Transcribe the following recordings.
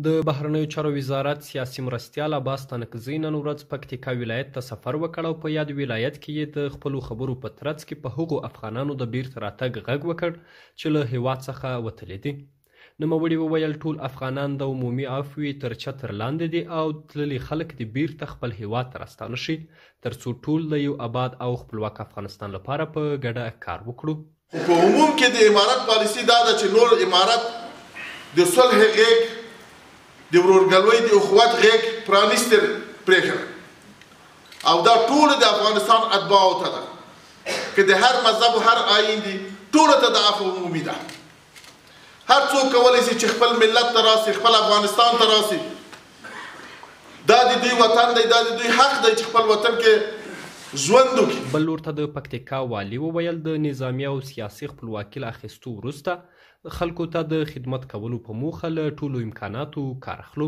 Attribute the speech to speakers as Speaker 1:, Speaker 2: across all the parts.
Speaker 1: د بهرنیو چارو وزارت سیاسي مرستیال عباس ستانکزي نن ورځ پکتیکا ولایت ته سفر وکړ او په یاد ولایت کې یې د خپلو خبرو په ترڅ کې په هغو افغانانو د بیرته راتګ غږ وکړ چې له هیواد څخه وتلي دي. نوموړي وویل، ټول افغانان د عمومي عفوې تر چتر لاندې دي او تللي خلک دې بیرته خپل هیواد ته راستانه شي ترڅو ټول د یو اباد او خپلواک افغانستان لپاره په ګډه کار وکړو.
Speaker 2: خو په عموم کې د امارت پالیسي دا ده چې نور امارت د صلح غېږ، د ورورګلوۍ د اخوت غېږ پرانیستې پرېښې ده او دا ټولو د افغانستان اتباعو ته ده، که د هر مذهب او هر آیین دي، ټولو ته د عفو عمومي ده. هر څوک کولی شي چې خپل ملت ته راسي، خپل افغانستان ته راسي. دا د دوی وطن دی، دا د دوی حق دی چې خپل وطن کې ژوند وکړي.
Speaker 1: بل لور ته د پکتیکا والي وویل، د نظامي او سیاسي خپلواکي له اخیستو وروسته خلکو ته د خدمت کولو په موخه له ټولو امکاناتو کار اخلو.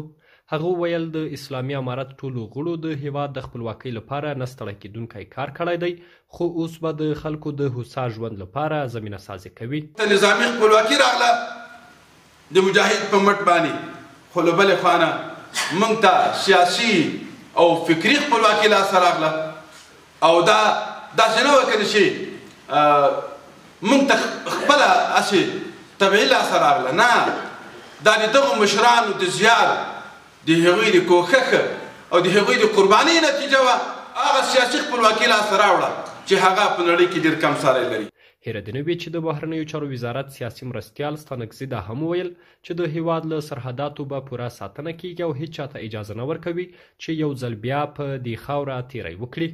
Speaker 1: هغه وویل، د اسلامي امارت ټولو غړو د هېواد د خپلواکۍ لپاره نه ستړی کېدونکی کار کړی دی، خو اوس به د خلکو د هوسا ژوند لپاره زمینه سازي کوي.
Speaker 3: ته نظامي خپلواکي راغله د مجاهد په مټ باندې، خو له بلې خوا نه موږ ته سیاسي او فکري خپلواکي لاسته راغله او دا داسې نه وه کنه چې موږ ته خپله هسې طبیعي لاسته راغله، نه، دا د دغو مشرانو د زیار، د هغوی د کوښښ او د هغوی د قربانۍ نتیجه وه. هغه سیاسي خپلواکي لاسته راوړه چې هغه په نړۍ کې ډېر کم ساری لري.
Speaker 1: هېره دې نه وي چې د بهرنیو چارو وزارت سیاسي مرستیال ستانکزي دا هم وویل چې د هېواد له سرحداتو به پوره ساتنه کېږي او هېچا ته اجازه نه ورکوي چې یو ځل بیا په دې خاوره تېری وکړي.